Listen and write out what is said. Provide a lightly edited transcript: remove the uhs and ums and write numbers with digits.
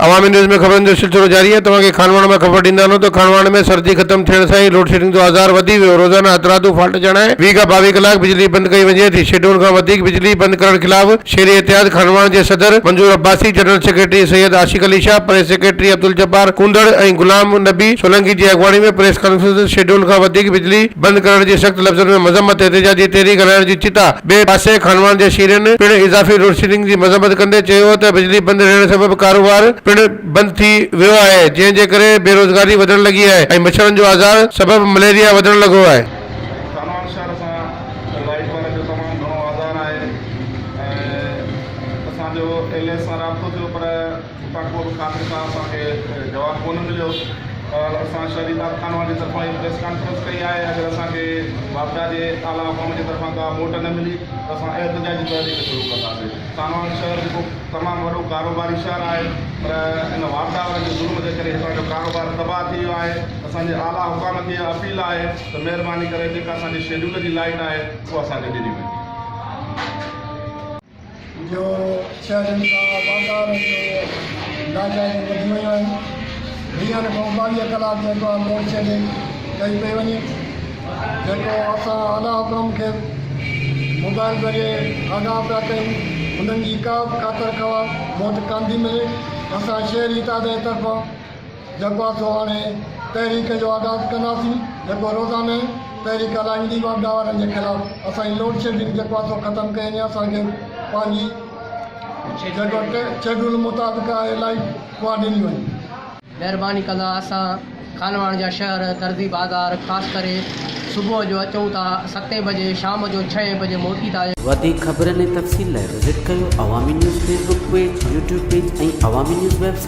عوامي news ۾ خبرن جو سلسلو جاري آهي توهان کي خانواهڻ مان خبر ڏيندا هلون ته خانواهڻ ۾ سردي ختم ٿيڻ سان ئي لوڊشيڊنگ جو آزار وڌي ويو روزانه هٿرادو فالٽ ڄاڻائي 20 کان 22 ڪلاڪ بجلي بند ڪئي وڃي ٿي شيڊول کان وڌيڪ بجلي بند ڪرڻ خلاف شهري اتحاد خانواهڻ جي صدر Manzoor Abbasi general secretary Syed Ashiq Ali Shah press secretary Abdul Jabbar Kondhar ۽ Ghulam Nabi Solangi جي اڳواڻي ۾ پريس ڪانفرنس شيڊول کان وڌيڪ بجلي بند ڪرڻ جي سخت لفظن ۾ مذمت احتجاجي تحريڪ هلائڻ جي چتا ٻئي پاسي خانواهڻ جي شهرين پڻ اضافي لوڊشيڊنگ جي مذمت ڪندي چيو ته بجلي بند رهڻ سبب ڪاروبار پڻ بند ٿي ويو آهي جنهن جي ڪري بيروزگاري وڌڻ لڳي آهي ۽ مڇرن جو آزار سبب مليريا وڌڻ لڳو آهي. خانواهڻ شهر سان لائيٽ وارن جو تمام گهڻو آزار آهي ۽ اسان جو ايل ايس سان رابطو ٿيو پر اتان ڪو به خاطر خواهه اسان کي جواب ڪونه مليو. بهرحال اسان شهري داد خانواهڻ جي طرفان هي پريس ڪانفرنس ڪئي آهي اگر اسان کي واپڊا جي اعليٰ حڪام جي طرفان ڪا موٽ نه ملي ته اسان احتجاجي تحريڪ شروع ڪنداسين. خانواهڻ شهر جيڪو تمام وڏو ڪاروباري شهر آهي پر ان واپڊا وارن جي ظلم جي ڪري هتان جو ڪاروبار تباهه ٿي ويو آهي. اسان جي اعليٰ حڪام کي اها اپيل آهي ته مهرباني ڪري جيڪا اسان جي شيڊول جي لائيٽ آهي اها اسان کي ڏني وڃي. جو شهرين سان بازارن جو ناجائزيون وڌي ويون آهن ويهن کان ٻاويهه ڪلاڪ جيڪو آهي لوڊ شيڊنگ ڪئي پئي وڃي جيڪو اسان اعليٰ حڪام کي موبائل ذريعي آگاهه پيا ڪيون انهن جي ڪا به خاطر خواهه موٽ ڪانه ٿي ملي اسان شهري اتحاد جي طرفان جيڪو آهي سو هاڻي تحريڪ جو آغاز ڪنداسين جيڪو روزانه تحريڪ هلائيندي واپڊا وارن جي خلاف اسان جي لوڊ شيڊنگ جيڪو آهي سو ختم ڪئي وڃي اسان کي پنهنجي جيڪو شيڊول مطابق آهي لائيٽ اها ڏني وڃي. مهرباني ڪندا اسان خانواهڻ جا شهر درزي بازار خاص ڪري صبح جو اچون ٿا ستين بجي شام جو ڇهين بجي موٽي ٿا. وڌيڪ خبرن ۽ تفصيل لاء وزٽ ڪيو Awami news Facebook page, YouTube page ۽ Awami news website.